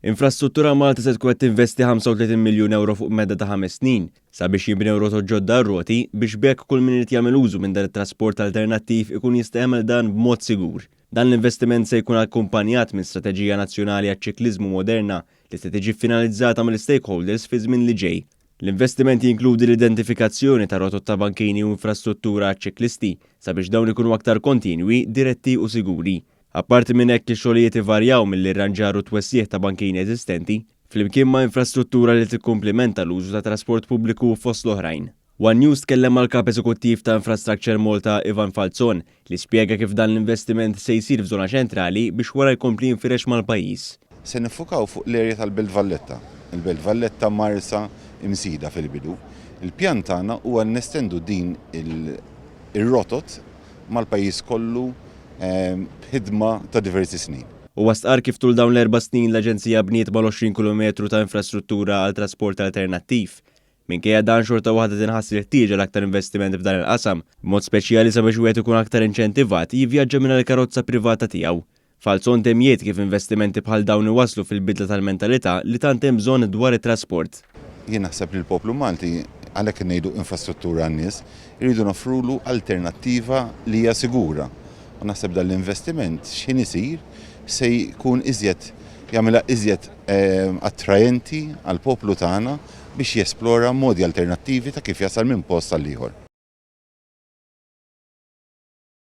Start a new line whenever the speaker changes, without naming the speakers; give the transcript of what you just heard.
Infrastruttura Malta se tkun qed tinvesti 35 miljun ewro fuq medda ta' ħames snin sabiex jinbnew rotot ġodda għar-roti biex b'hekk kull min irid jagħmel użu minn dan it-trasport alternattiv ikun jista' jagħmel dan b'mod sigur. Dan l-investiment se jkun akkumpanjat minn strateġija nazzjonali għaċ-ċikliżmu moderna li se tiġi ffinalizzata mill-istakeholders fiż-żmien li ġej. L-investiment jinkludi l-identifikazzjoni ta' rotot ta' bankini u infrastruttura għaċ-ċiklisti sabiex dawn ikunu aktar kontinwi, diretti u siguri. Apparti minn hekk ix-xogħlijiet ivarjaw mill-irranġar u t-twessigħ ta' bankini eżistenti, flimkien ma' infrastruttura li tikkumplimenta l-użu ta' trasport pubbliku fost l-oħrajn. One News tkellem mal-Kap Eżekuttiv ta' Infrastructure Malta Ivan Falzon li spjega kif dan l-investiment se jsir f'żona ċentrali biex wara jkompli jinfirex mal-pajjiż.
Se niffukaw fuq l-area tal-Belt Valletta, il-Belt Valletta, Marsa, Imsida fil-bidu. Il-pjan tagħna huwa nestendu din ir-rotot mal-pajjiż kollu b'ħidma ta' diversi snin.
Huwa stqarr kif tul dawn l-erba' snin l-aġenzija bniet mal-20 kilometru ta' infrastruttura għal trasport alternattiv. Minkejja dan xorta waħda tinħass il-ħtieġa għal aktar investiment f'dan il-qasam, b'mod speċjali sabiex wieħed ikun aktar inċentivat jivvjaġġa mingħajr il-karozza privata tiegħu. Falzon temm jgħid kif investimenti bħal dawn iwasslu fil-bidla tal-mentalità li tant hemm bżonn dwar it-trasport.
Jien naħseb li l-poplu Malti, għalhekk ngħidu infrastruttura għan-nies, irridu noffrulu alternattiva li hija sigura. U naħseb dan l-investiment x'ħin isir se jkun iżjed jagħmilha iżjed attraenti għall-poplu tagħna biex jesplora modi alternattivi ta' kif jasal minn post għal ieħor.